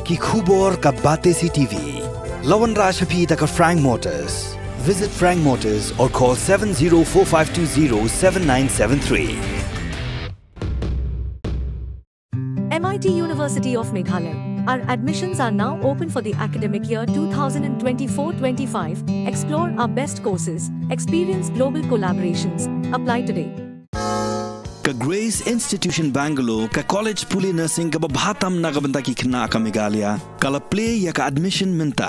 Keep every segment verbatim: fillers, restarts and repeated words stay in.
Ki khubor ka Batesi T V. La wanrah sha phi da ka Frank Motors. Visit Frank Motors or call seven zero four five two zero seven nine seven three. M I T University of Meghalaya. Our admissions are now open for the academic year two thousand twenty-four twenty-five. Explore our best courses, experience global collaborations. Apply today. Ka Grace Institution Bangalore, ka college pule nursing kaba bha tam na ka bynta ki khynnah ka Meghalaya, ka la plie ïa ka admission mynta.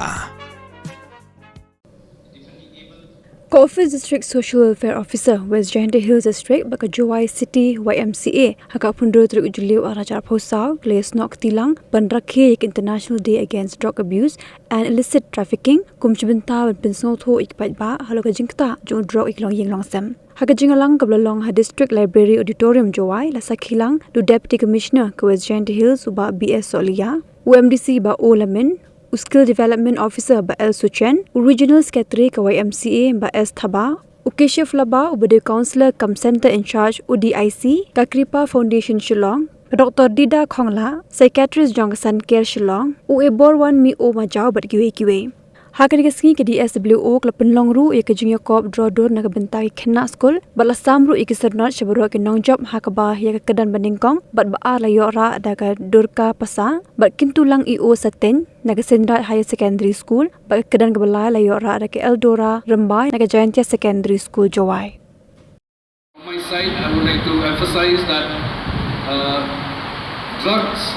Ka Office District Social Welfare Officer, West Jaintia Hills District, bad ka Jowai City Y M C A, ha ka phyndai tarik Jylliew arhajar arphew saw, ka la ïasnoh kti lang ban rakhe ïa ka International Day Against Drug Abuse and Illicit Trafficking, kum shi bynta ban pynsngewthuh ïa ki paidbah halor ka jingktah jong u drug ïa ki longïing longsem. Ha ka jingïalang kaba la long ha District Library Auditorium Jowai, la sakhi lang da u Deputy Commissioner ka West Jaintia Hills, u Bah B S Sohliya, u M D C Bah O Lamin, u Skill Development Officer Bah L Suchen, u Regional Secretary ka Y M C A Bah S Thabah, u Keshaf Labah uba dei u Counsellor cum Centre in Charge, u D I C ka Kripa Foundation Shillong, ka Doctor Dida Khonglah, Psychiatrist jong ka Sancare Shillong, u Eborwan Mio Majaw bad kiwei kiwei. Ha kane ka sngi ka D S W O ka la pynlong ruh ïa ka jingïakop draw dur na ka bynta ki khynnah skul bad la sam ruh ïa ki syrnod sha baroh ki nongjop, ha kaba ïa ka kyrdan ba nyngkong bad ba ar la ïoh rah da ka Durga Pasa, bad Kintulang E O Satin na ka Synriat Higher Secondary School, bad ka kyrdan kaba lai la ïoh rah da ka Eldora Rymbai na ka Jaintia Secondary School Jowai. On my side, I would like to emphasize that uh, drugs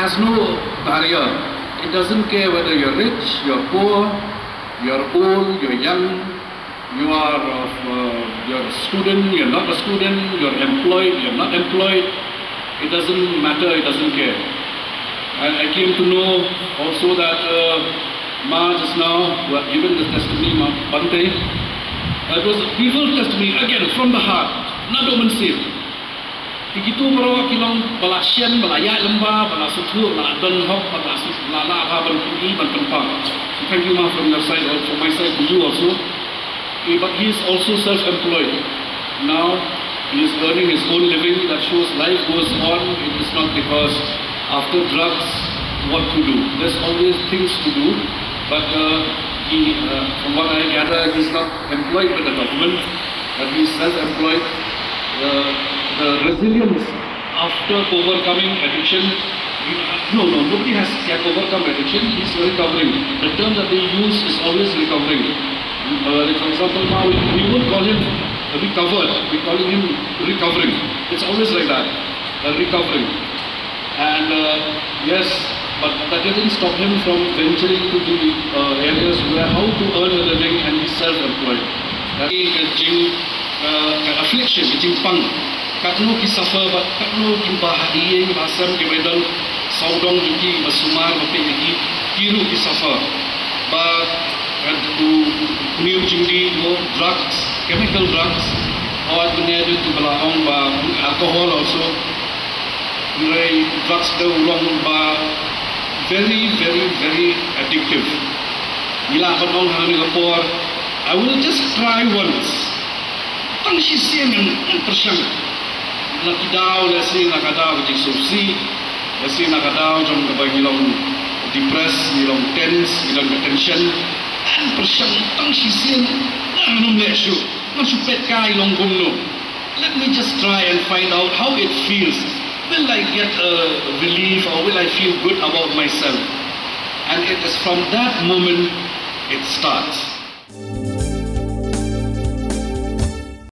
has no barrier. It doesn't care whether you're rich, you're poor, you're old, you're young, you are of, uh, you're a student, you're not a student, you're employed, you're not employed. It doesn't matter, it doesn't care. I, I came to know also that uh, Ma just now, who had given this testimony, Ma Bante, it was a beautiful testimony, again, from the heart, naduh mynsiem. Ki kito baroh ki long ba la shem, ba la ïaid lyngba, ba la sngewthuh, ba la don hok, ba la sngewthuh, ba la, la, ban pyni, ban pynpaw. So thank you, Ma, from your side, or from my side to you also. Eh, but he is also self-employed. Now, he is earning his own living. That shows life goes on. It is not because after drugs, what to do. There's always things to do. But uh, he, uh, from what I gather, he's not employed by the government, but he's self-employed. Uh, the resilience after overcoming addiction, you, no, no, nobody has can overcome addiction. He's recovering. The term that they use is always recovering. Uh, like for example, now we, we won't call him recovered. We're calling him recovering. It's always like that, uh, recovering. And uh, yes, but that didn't stop him from venturing to the uh, areas where how to earn a living and be self-employed. Ka jing, uh, ka affliction, ka jingpang. Katno ki suffer, bad katno ki ba ha ïing ba ha sem ki ba don sawdong jong ki ba sumar ba peit ïa ki, ki ruh ki suffer. Ba, uh, u, u, u jingdih, u drugs, chemical drugs, hawai kane dei tu ba la ong ba alcohol also. Hynrei drugs dei u long ba very, very, very addictive. Ngi lah ban ong ha kane ka por, I will just try once. Tang shisien ngan, ngan pyrshang. Na ki daw lehse na ka daw ka jingsngewsih, lehse na ka daw jong kaba ngi long depressed, ngi long tense, ngi long ka tension. Ngan pyrshang tang shisien, ngan ym leh shuh, ngan shu peit kai long kumno. Let me just try and find out how it feels. Will I get a relief or will I feel good about myself? And it is from that moment it starts.